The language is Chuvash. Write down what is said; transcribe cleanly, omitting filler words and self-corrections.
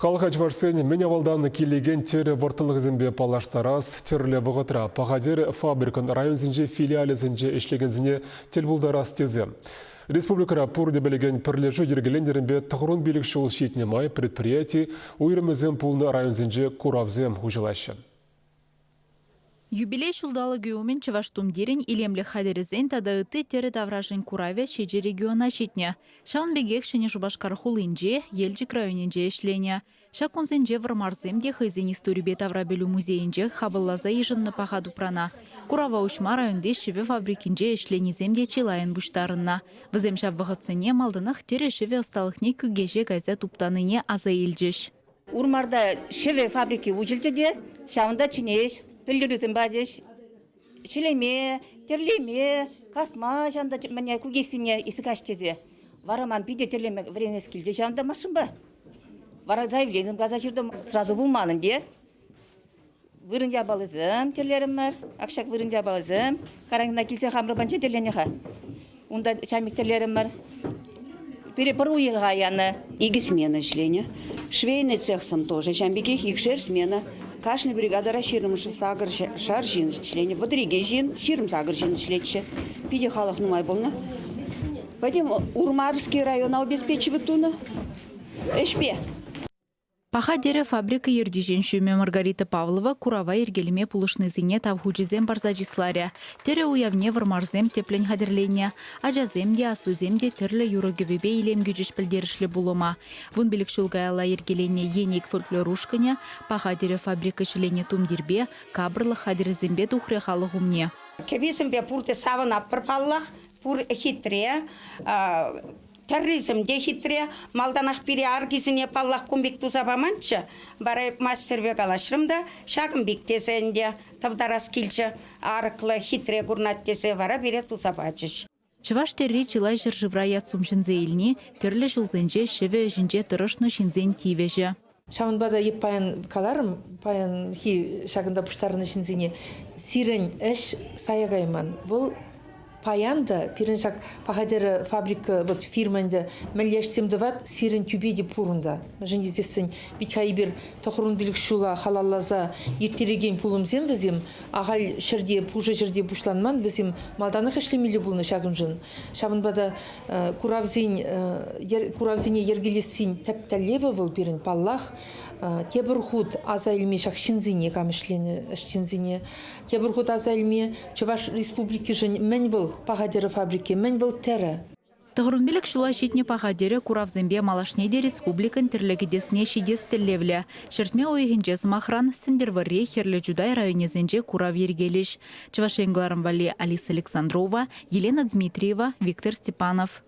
Халӑха чӑвашсен мӗн авалтан килекен тӗрӗ вӑрттӑнлӑхӗсемпе паллаштарас, тӗрлӗ вӑхӑтра Паха тӗрӗ фабрикӑн районсенчи филиалӗсенче ӗҫлекенсене тӗл пултарас тесе республикӑра пурте пӗлекен пӗрлешӳ йӗркеленнӗренпе 95 ҫул ҫитнӗ май предприяти уйрӑмӗсем пулнӑ районсенче куравсем уҫӑлаҫҫӗ. Юбилей ҫулталӑкӗ умӗн чӑваш тумтирӗн илемлӗх хатӗрӗсен тата ытти тӗрӗ таврашӗн куравӗ ҫичӗ региона ҫитнӗ. Ҫавӑн пекех Ҫӗнӗ Шупашкар хулинче, Елчӗк районӗнче ӗҫленӗ. Ҫак кунсенче Вӑрмарсем те хӑйсен историпе таврапӗлӳ музейӗнче хапӑлласа йышӑннӑ паха тупрана. Курава уҫма районти ҫӗвӗ фабрикинче ӗҫленисем те чылайӑн пуҫтарӑннӑ. Вӗсем ҫав вӑхӑтсене малтанах тӗрӗ-ҫӗвӗ ӑсталӑхне Кӳкеҫе кайса туптанине аса илчӗҫ. Урмарта ҫӗвӗ фабрики уҫӑлчӗ те ҫавӑнта чӗнеҫ, пӗлтерӳсем пачӗҫ. Ҫӗлеме, тӗрлеме, касма ҫавӑнта мӗне кукеҫсене исыкаҫ тесе. Вара ман питӗ тӗрлеме вӗренес килчӗ ҫавӑнта машинпа. Вара заявленисем каса ҫыртӑм. Сразу пулман ӗнтӗ. Вырӑн япалисем тӗрлерӗмӗр. Ак ҫак вырӑн япалисем. Карантина килсе хамӑр панче тӗрленӗ-ха. Унта чайник тӗрлерӗмӗр. Пире пӗр уйӑха янӑ. Икӗ смена ӗҫленӗ. Швейный цехсем тоже ҫавӑн пекех икшер смена. Кашни бригадӑра 28 шар ҫын ӗҫленӗ. 32 ҫын, 28 ҫын ӗҫлетчӗ. Питӗ халӑх нумай пулнӑ. Пӗтӗм Урмарский района обеспечивать тунӑ ӗҫпе. Паха тӗрӗ фабрика ертӳҫин ҫумӗ Маргарита Павлова курава йӗркелеме пулӑшнисене тав хучӗсем парса чысларӗ. Тӗрӗ уявне вӑрмарсем тӗплӗн хатӗрленнӗ. Ачасем те, аслисем те тӗрлӗ юрӑ-кӗвӗпе илем кӳчӗҫ пӗлтерӗшлӗ пулӑма. 15 ҫул каялла йӗркеленнӗ Еник фольклор ушкӑнӗ Паха тӗрӗ фабрика ҫӗленӗ тумтирпе, капӑрлӑх хатӗрӗсемпе тухрӗ халӑх умне. Кӗвисемпе пурте савӑнатпӑр паллах, пур хитре. Тӗррисем те хитре. Малтанах пире аркисене, паллах, кун пек туса паманччӗ. Вара эп мастерпе калаҫрӑм та, ҫакӑн пек тесе ӗнтӗ тӑвтарас килчӗ. Арӑклӑ, хитре курӑнать тесе вара пире туса пачӗҫ. Чӑваш тӗрри чылай ҫӗршывра ят-сум ҫӗнсе илни тӗрлӗ ҫулсенче ҫӗвӗ ӗҫӗнче тӑрӑшнӑ ҫынсен тивӗҫӗ. Ҫавӑнпа та эп паян каларӑм, паянхи ҫакӑнта пуҫтарӑннӑ ҫынсене, сирӗн ӗҫ сая кайман. Вӑл паян та пирӗн ҫак Паха тӗрӗ фабрика, вот фирма ӗнтӗ, мӗнле ӗҫсем тӑвать, сирӗн тӳпе те пур унта. Мӗншӗн тесессӗн вит-ха эпир 95 ҫула халалласа ирттерекен пулӑмсем вӗсем ахаль ҫӗрте, пушӑ ҫӗрте пуҫланман, вӗсем малтанах ӗҫлемелле пулнӑ ҫакӑншӑн. Ҫавӑнпа та куравсен куравсене йӗркелессин тӗп тӗллевӗ вӑл пирӗн, паллах, тепӗр хут аса илме ҫак ҫынсене, кам ӗҫленӗ ӗҫченсене, тепӗр хут аса илме Чӑваш Республикишӗн мӗн вӑл Паха тӗрӗ фабрики, мӗн вӑл тӗрӗ. 95 ҫула ҫитнӗ Паха тӗрӗ куравсемпе малашне те республикӑн тӗрлӗ кӗтесне ҫитес тӗллевлӗ. Ҫӗртме уйӑхӗнче, сӑмахран, Сӗнтӗрвӑрри, Хӗрлӗ Чутай районӗсенче курав йӗркелӗҫ. Чӑваш Ен кӑларӑм валли Алиса Александрова, Елена Дмитриева, Виктор Степанов.